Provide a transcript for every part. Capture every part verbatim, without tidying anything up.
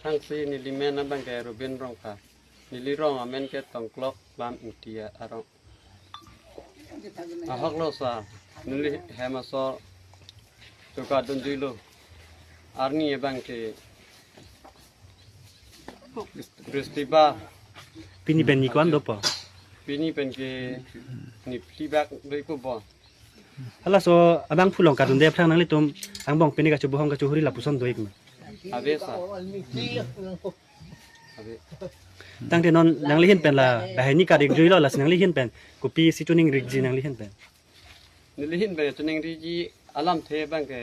Thangsi neli men abang ke Ruben Rongpha. Neli rong amen ke Tongklok Lam Ingti arong. Ahok lo sa, neli hem asor to kadunjuilo. Arni abang ke Bristibar. Pini pen ni ko-an dopo? Pini pen ke ni phli bak do-ikpo. Halaso abangphu along kadunde aphrang nanglitum angbong pini kachobohong kachohuri lapuson do-ik ma? Ave sa. Ave. Tangte non nanglihin pen la banghini kat-ikjuilo, lasi nanglihin pen kopisi choningrikji nanglihin pen? Nelihin pen choningriji alamthe abang ke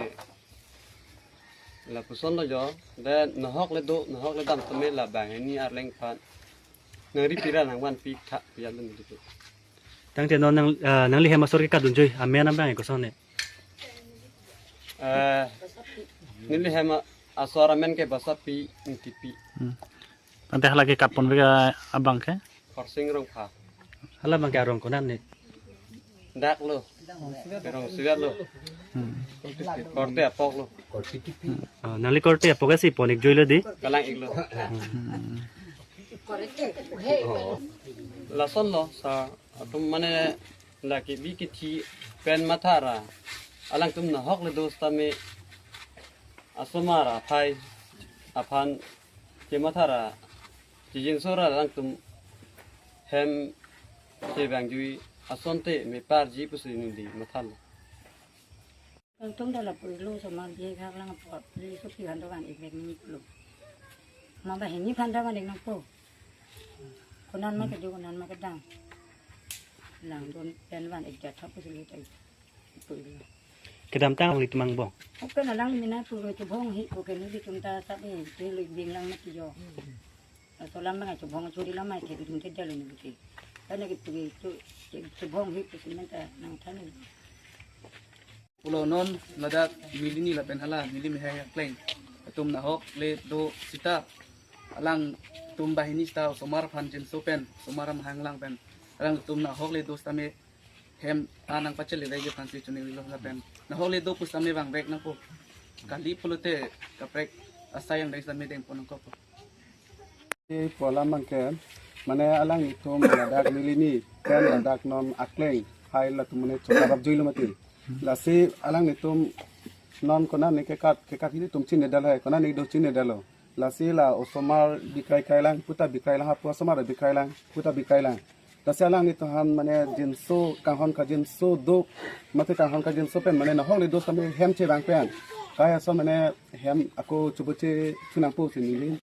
lapuson lo jo. Dan nahok le do, nahok le dam tame la banghini arleng aphan nangri pira nangvanpi tha pian dun dike. Tangte non nang, eh, nangli hem asor ke kadunjui amen abang ke koson ne? Eh, neli hem asor amen ke Basapi Ingtipi. Hmm. Tangte hala ke kat ponvek abang ke? Khorsing Rongpha. Hala abang ke arong ko-an ne? Dak lo. Rongsigar lo. Hmm. Korte apok lo. Oh, nangli korte apok si pon-ikjuilo di? Kalang-iklo. Hmm. Lason lo sa atum mane lake bi kithi pen mathara. Alangtum nahok le do sitame asomar aphai aphan ke mathara. Chijinso ra alangtum hem chevangjui asonte meparji pusi neli mathalo. Tangtum dala pulo osomar bihek hak lang apot, neli sopi aphan dovan-ik vek nangji pulo. Ma banghini aphan dovan-ik nangpo. Ko-an ma kedo, ko-an ma kedang. Langdun pen van-ik jat thap pusi neli ta-ik pulo. Kedamtang nanglitum angbong? Oke, na lang mina pulo chobhong hi, oke, nelitum ta sat ni, neli bing lang mati jo. Laso alam abang chobhong chori lam mai ke dum te dalo ni ke. Karena ke pugi tu chobhong hi pusi men ta nangthan ni. Pulo non ladak Milini lapen hala Mili Mehai akleng atum nahok le do sita alangtum banghini sita osomar aphan jinso pen, osomar amahang lang pen alangtum nahok le do sitame hem anang pachele lagi aphansi choningrilo lapen nahok le do pusitame vangvek nangpo. Kali pulote kaprek asai angdeng sitame dengpon nangkokpo. Pu alam abang ke, mane alanglitum ladak Milini pen ladak non akleng hai latum mane chokabapjuilo mati. Lasi alanglitum non ko-an ne kekat, kekat hini atum chinine dal hai, ko-an ne do chinine dalo. Lasi la osomar bikrai krai lang, puta bikrai lang, hapu osomar bikrai lang, puta bikrai lang. Lasi alanglitum aphan mane jinso kanghon kajinso do, mate kanghon kajinso pen mane nahok le do sitame hem chevang pen. Kai ason mane hem ako choboche thu nangpo pusi neli.